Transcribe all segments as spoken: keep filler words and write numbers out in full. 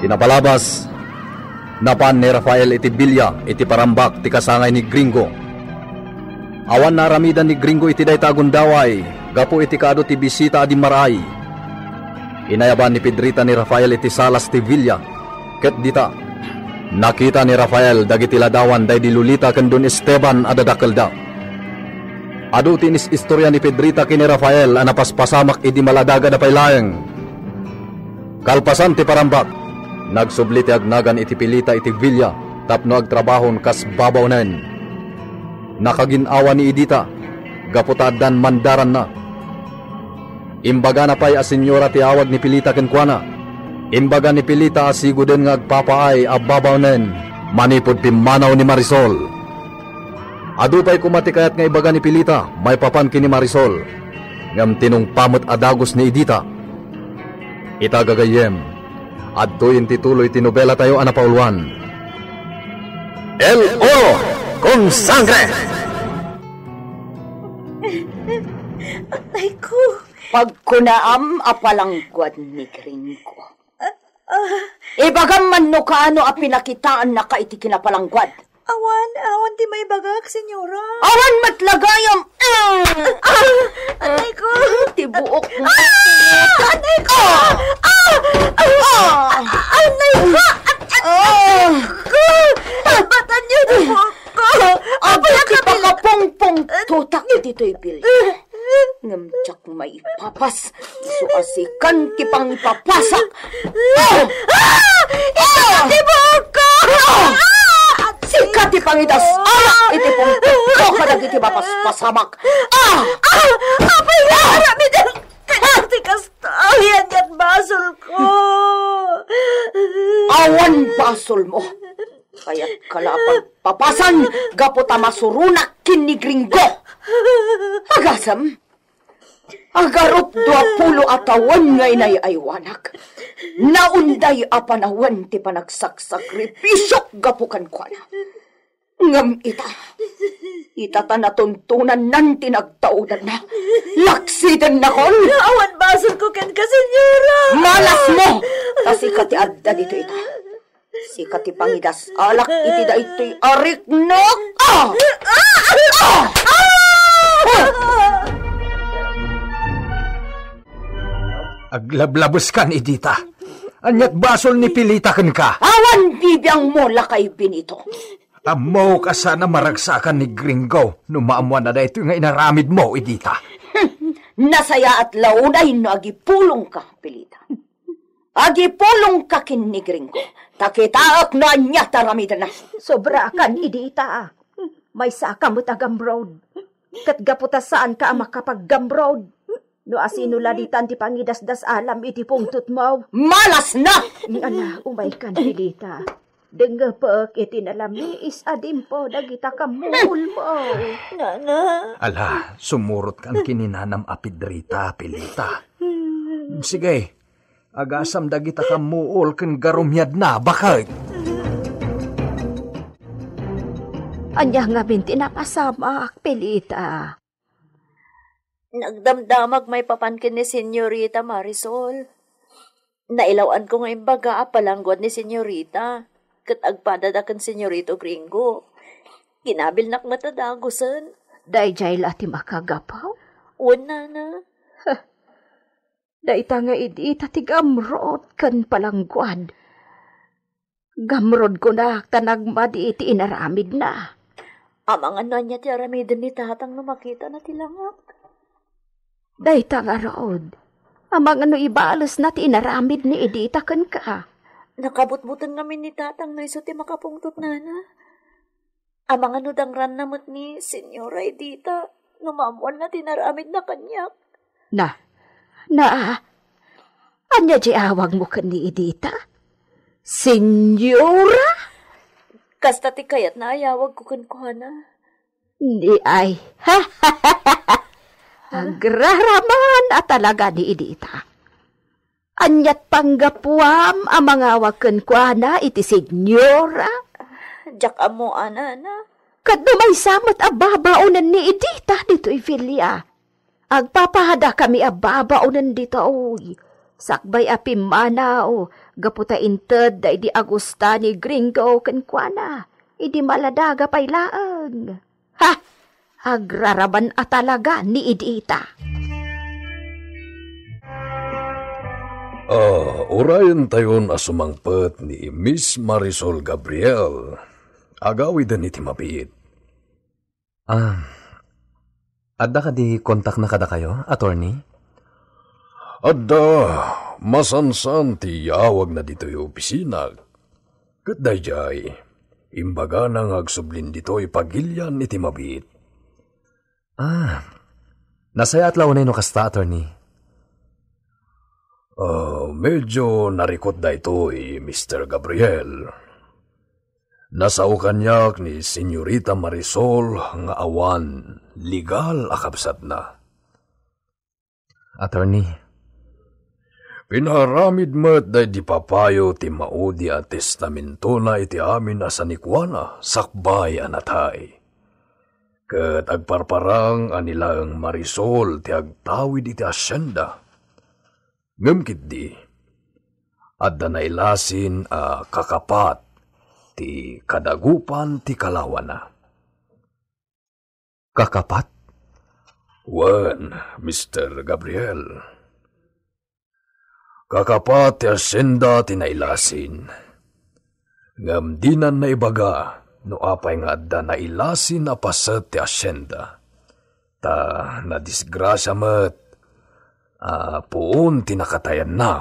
Ti napalabas, napan ni Rafael iti bilia iti parambak ti kasangay ni Gringo. Awan naaramidan ni Gringo iti dayta a gundaway gapu iti kaadu ti bisita a dimmaraay. Inayaban ni Pedrita ni Rafael iti salas ti bilia, ket dita, nakita ni Rafael dagiti ladawan daydi Lolita ken Don Esteban a dadakelda. Adu ti inis-istoria ni Pedrita ken ni Rafael a napaspasamak idi maladagada pay laeng. Kalpasan ti parambak, nagsubli ti agnagan iti Pilita iti bilia tapno agtrabahon kas babaonen. Nakagin-awa ni Idita gapu ta addan mandaranna. Imbagana pay a senyora ti awag ni Pilita kenkuana. Imbaga ni Pilita a siguden nga agpapaay a babaonen manipud pimmanaw ni Marisol. Adu pay koma ti kayat nga ibaga ni Pilita maipapan ken ni Marisol, ngem tinungpa met a dagus ni Idita. Ita, gagayyem, adtoyen ti tuloy ti nobelatayo a napauluan, El Oro con Sangre! Atayko! Pagkunaam a palangguad ni Gringo. Ah, ah. Ibagam man no kaano a pinakitaannaka iti kinapalangguad. Awan, awan ti maibagak, senyora. Awan met la gayam. Ah! Ah! Anay ko! Ti buok mo. Ah! Anay ko! Ah! Ah! Ah! Anay ko! Ah! Anay ko! Talbatan niyo ti buok ko! Apay a kapila- pakapungpungtotak ditoy bilia. Ngem diak maipapas. Isu a sikan ti pangipapasak. Ah! Ah! Ita ti buok ko! Ah! Sika ti pangidas-alak iti pungpungto kadagiti mapaspasamak. Ah! Ah! Apay nga aramiden ti kasta? Ayan yat basol ko. Awan basol mo. Kayat ka la a pagpapasan gapu ta masuronak ken ni Gringo. Agasem, agarup dua pulo a tawen nga inay-aywanak. Naunday a panawen ti panagsaksakripisio gapu kenkuana. Ngem ita, ita ta natuntonannan ti nagtaudanna. Laksidennakon! Awan basol ko kenka, senyora! Malas mo! Ta sika ti adda ditoy ita. Sika ti pangidas-alak iti daytoy a riknak! Ah! Ah! Ah! Aglablabeska, Idita. Aniat basol ni Pilita kenka? Awan bibiangmo, Lakay Benito. Ammok a saan a maragsakan ni Gringo no maammoanna daytoy nga inaramidmo, Idita. Nasayaat la unay no agipulongka, Pilita. Agipulongka ken ni Gringo, ta kitaek no ania ti aramidenna. Sobrakan, Idita. Maysaka met a gamrod. Ket gapu ta saanka a makapaggamrod. No asino la ditan ti pangidasdas-alam iti pungtotmo? Malasna! Ngana, umaykan, Pilita. Dengngepek iti nalamiis a dimpo dagita kammuolmo. Nana. Ala, sumurotkan ken ni nanam a Pedrita, Pilita. Sige, agasam dagita kammuol ken garumiadna, baket. Ania ngamin ti napasamak, Pilita? Nagdamdamag maipapan ken ni Senyorita Marisol. Nailaw-anko nga imbaga a palangguad ni Senyorita, ket agpadada ken Senyorito Gringo. Kinabilnak met a dagusen. Daydiay la ti makagapu? Wen, nana. Dayta nga idi ita ti gamrot ken palangguad. Gamrod kunak ta nagmadi ti inaramidna. Amangan no ania ti aramiden ni tatang no makitana ti langak. Dayta ngarud, amangan no ibalesna ti inaramid ni Idita kenka. Nakabutbuteng ngamin ni tatang no isu ti makapungtot, nana. Amangan no dangranna met ni Senyora Idita no maammoanna ti inaramidna kaniak. Na, na, ania ti awagmo ken ni Idita? Senyora? Kasta ti kayatna a yawagko kenkuana. Ni ay. Agraraman a talaga ni Idita. Aniat panggapuam a mangawag kenkuana iti senyora? Diak ammo, a, nana. Ket no maysa met a babaonen ni Idita ditoy bilia, agpapadakami a babaonen ditoy. Sakbay a pimmanaw, gapu ta inted daydi a gusta ni Gringo kenkuana, idi maladaga pay laeng. Ha! Agraraban a talaga ni Idita. Ah, urayentayon a sumangpet ni Miss Marisol Gabriel. Agawiden iti mabiit. Ah, adda kadi kontakna kadakayo, attorney? Adda, masansan ti yawagna ditoy opisina. Ket daydiay, imbagana nga agsublin ditoy pagilian iti mabiit. Ah, nasayaat la unay no kasta, attorney. Ah, medyo narikot daytoy, Mister Gabriel. Nasao kaniak ni Senyorita Marisol nga awan legal a kabsatna. Attorney. Pinaaramid met daydi papayo ti maudi a testamentona iti amin a sanikuana sakbay a natay. Ket agparparang a ni laeng Marisol ti agtawid iti asienda. Ngem ketdi, adda nailasin a kakapat ti kadagupan ti kalawana. Kakapat? Wen, Mister Gabriel. Kakapat ti asienda ti nailasin. Ngem dinan naibaga no apay nga adda nailasin a paset ti asienda. Ta nadisgrasia met a puon ti nakatayanna.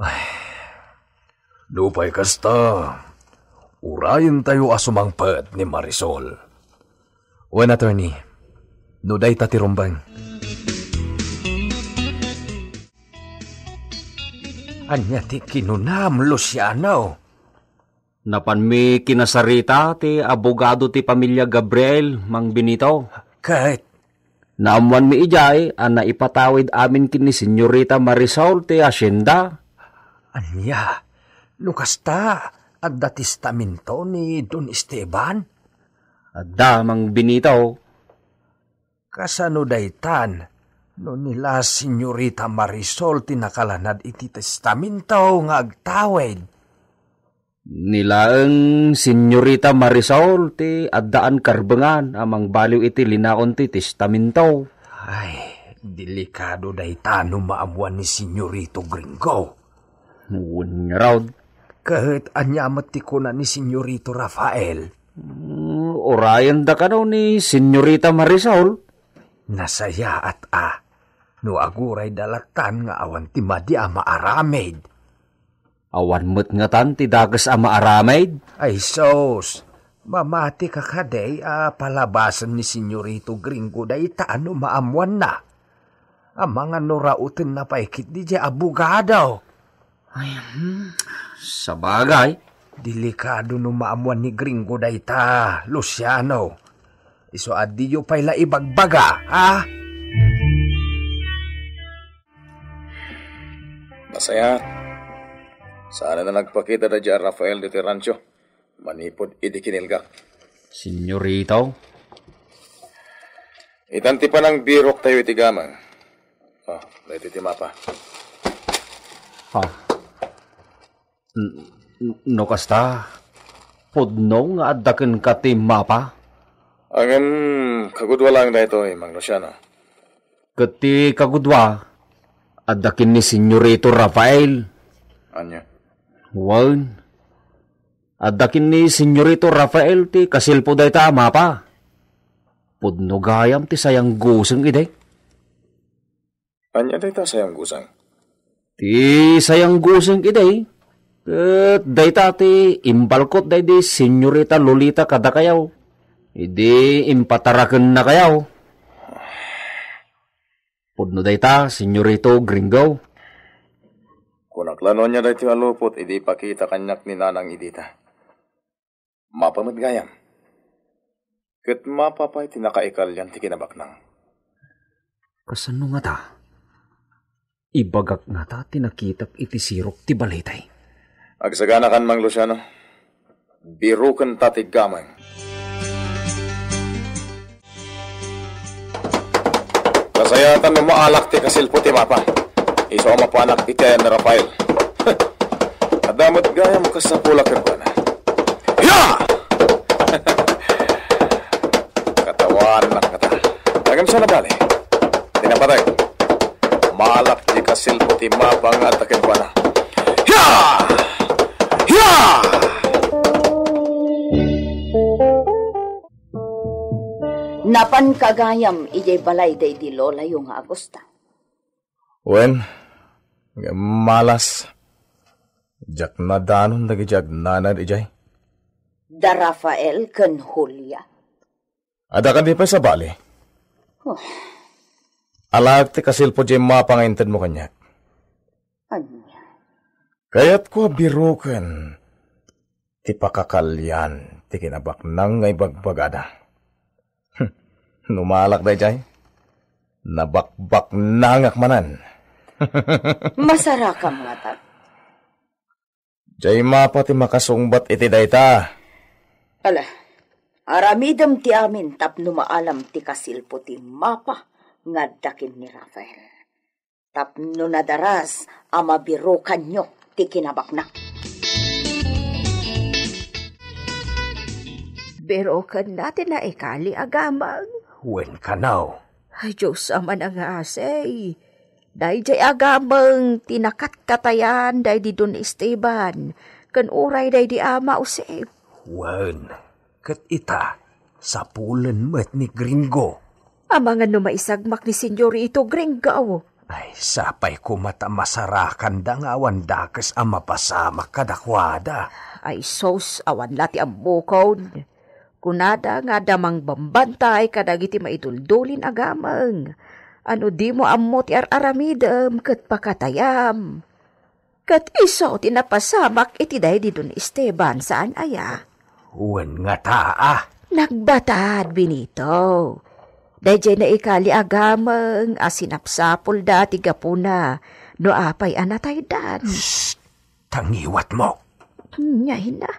Ay, nupay kasta, urayentayo a sumangpet ni Marisol. Wen, attorney, no dayta ti rumbeng. Ania ti kinunam, Luciano? Napanmi kinasarita ti abogado ti pamilia Gabriel, Mang Benito. Ket? Naammoanmi idiay a naipatawid amin ken ni Senyorita Marisol ti asienda. Ania? No kasta, adda testamento ni Don Esteban? Adda, Mang Benito. Kasano daytan no ni la Senyorita Marisol ti nakalanad iti testamento nga agtawid? Ni laeng Senyorita Marisol ti addaan karbengan a mangbaliw iti linaon ti testamento. Ay, delikado dayta no maammuan ni Senyorito Gringo. Wen ngarud. Ket ania met ti kuna ni Senyorito Rafael? Mm, urayenda kano ni Senyorita Marisol? Nasayaat a. No agurayda lattan nga awan ti madi a maaramid. Awan met ngatan ti dakes a maaramid? Ay sus, mamati ka kadi a palabasen ni Senyorito Gringo dayta no maammuanna. Amangan no raotenna pay ketdi diay abogado. Ay, hmm, sabagay. Delikado no maammuan ni Gringo dayta, Luciano. Isu a diyo pay la ibagbaga, ha? Nasayaat. Saan a nagpakita da diay a Rafael ditoy rancho manipud idi kinilgak. Senyorito? Itan ti panangbiroktayo iti gameng. Oh, daytoy ti mapa. Ah. N-, n-, no kasta, pudno nga adda kenka ti mapa? Ngem kagudua laeng daytoy, Mang Luciano. Ket ti kagudua, adda ken ni Senyorito Rafael. Ania? Wen, adda ken ni Senyorito Rafael ti kasilpo dayta a mapa. Pudno gayam ti sayangguseng idi. Ania dayta sayangguseng? Ti sayangguseng idi, ket dayta ti imbalkot daydi Senyorita Lolita kadakayo idi impatarakennakayo. Pudno dayta, Senyorito Gringo. Kunak la no ania daytoy a lupot idi ipakita kaniak ni Nanang Idita. Mapa met gayam. Ket mapa pay ti nakaikalian ti kinabaknang. Kasano ngata? Ibagak ngata ti nakitak iti sirok ti balite. Agsaganakan, Mang Luciano. Birokenta ti gameng. Nasayaatan no maalak ti kasilpo ti mapa. Isu a mapanak iti ayan ni Rafael. Adda met gayam kasapulak kenkuana. Ya! Katawanak kata. Ngem saan a bale? Ti napateg. Malak ti kasilpo ti mapa nga adda kenkuana. Ya! Ya! Napanka gayam idiay balay daydi lolayo nga Agusta? Wen, ngem malas. Diak nadanon dagiti agnanaed idiay. Da Rafael ken Julia. Adda kadi pay sabali? Oh. Alaek ti kasilpo diay mapa nga intedmo kaniak. Ania? Kayatko a biroken ti pakakalian ti kinabaknang nga ibagbagada. No malak daydiay, nabakbaknangak manen. Masarakam ngata. Diay mapa ti makasungbat iti dayta. Ala, aramidem ti amin tapno maalam ti kasilpo ti mapa nga adda ken ni Rafael. Tapno nadaras a mabirokanyo ti kinabaknang. Birokenna ti naikali a gameng. Wen kano. Ay, Dios a manangasay. Daydiay a gameng ti nakatkatayan daydi Don Esteban, ken uray daydi Ama Jose. Wen, ket ita, sapulen met ni Gringo. Amangan no maisagmak ni Senyorito Gringo. Ay, sapay koma ta masarakanda nga awan dakes a mapasamak kadakuada. Ay, sus, awan la ti ammokon. Kunada nga adda mangbambantay kadagiti maiduldulin a gameng. Ano dimo ammo ti ar-aramidem ket pakatayam. Ket isu ti napasamak iti daydi Don Esteban, saan aya? Wen ngata a. Nagbatad, Benito. Daydiay naikali a gameng a sinapsapulda ti gapuna no apay a nataydan. Shh! Tangiwatmo. Ngayon na,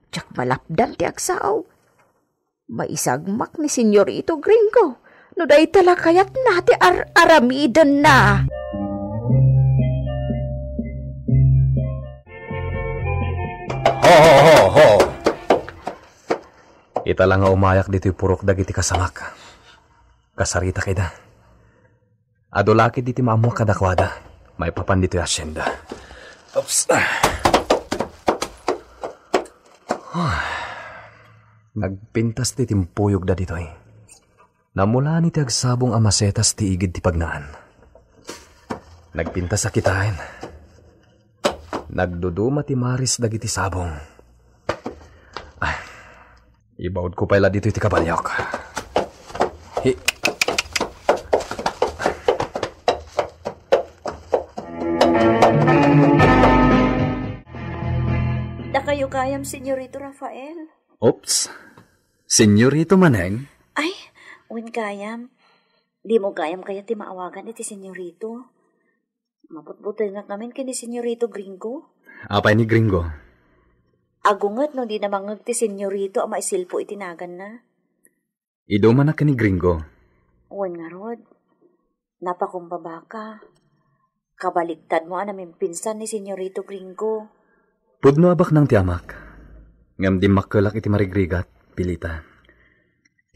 diak malapdan ti agsao. Maisagmak ni Senyorito Gringo no dayta la kayatna ti ar-aramidenna. Ho, ho, ho, ho! Ita la nga umayak ditoy purok dagiti kasamak. Kasaritak ida. Adu la ketdi ti maammuak kadakuada maipapan ditoy hacienda. Oops. Nagpintas ti timpuyogda ditoy. Namulani ti agsabong a masetas ti igid ti pagnaan. Nagpintas a kitaen. Nagduduma ti maris dagiti sabong. Ay, ibaudko pay la ditoy ti kabaliok. Hi. Dakayo gayam, Senyorito Rafael. Oops. Senyorito manen? Ay, wen gayam. Dimo gayam kayat ti maawagan iti Senyorito. Mabutbutengak ngamin ken ni Senyorito Gringo. Apay ni Gringo? Agunget no dina mangngeg ti Senyorito a maisilpo iti naganna. Idumanak ken ni Gringo. Wen ngarud, napakumbabaka. Kabaliktadmo a namimpinsan ni Senyorito Gringo. Pudno a baknang ti amak. Ngem dimmakkelak iti marigrigat, Pilita.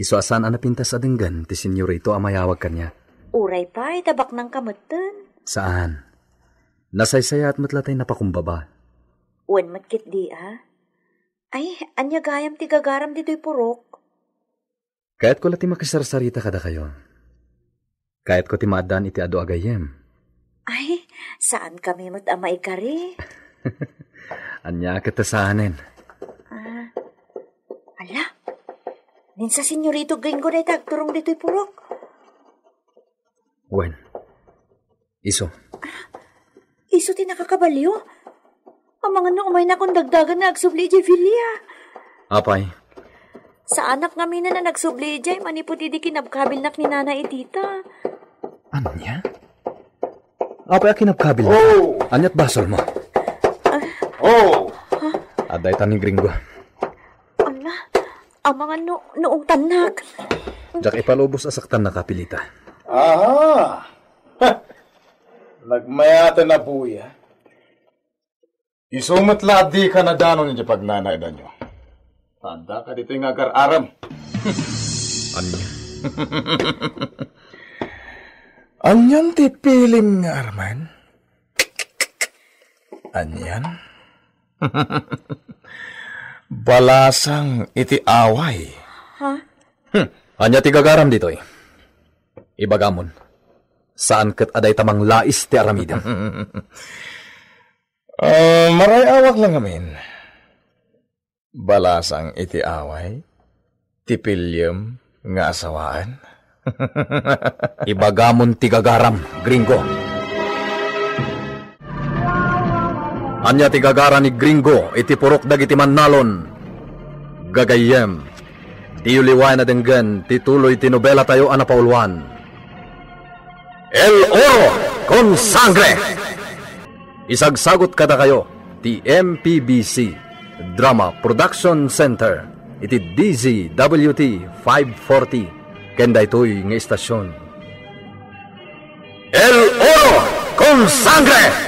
Isu a saan a napintas a denggen ti Senyorito a mayawag kaniak. Uray pay ta baknangka metten. Saan. Nasaysayaat met latay napakumbaba. Wen met ketdi a. Ay, ania gayam ti gagaram ditoy purok? Kayatko la ti makisarsarita kadakayo. Kayatko ti maaddaan iti adu a gayyem. Ay, saankami met a maikari. Ania ket ta saanen? Ah, ala, ni Senyorito Gringo dayta agturong ditoy purok. Wen, isu. Isu ti nakakabalio. Amangan no umaynakon dagdagan nga agsubli idiay villa. Apay? Saanak ngamin a nagsubli idiay manipud idi kinabkabilnak ni Nana Edita. Ania? Apay a kinabkabilnak? Oh! Aniat basolmo? Oh! Adda ita ni Gringo. Ala, amangan no, no ungtannak. Diak ipalubos a saktannaka, Pilita. Aha! Nagmayaten a buya. Isu met la a dika nadanon iti pagnanaedanyo. Adda kaditoy nga agar-arem. Ania? Anian ti pilim nga armen? Anian? Balasang iti away. Ha? Hmm. Ania ti gagaram ditoy? Ibagamon. Saan ket a dayta manglais ti aramidem. Ah, maray-awak lang amin. Balasang iti away, ti piliem nga asawaan. Ibagamon ti gagaram, Gringo. Ania ti gagara ni Gringo iti purok dagiti mannalon? Gagayyem, diyo liwayan a denggen ti tuloy ti nobelatayo a napauluan, El Oro con Sangre. Isagsagut kadakayo ti M P B C Drama Production Center iti D Z W T five forty ken daytoy nga istasyon. El Oro con Sangre!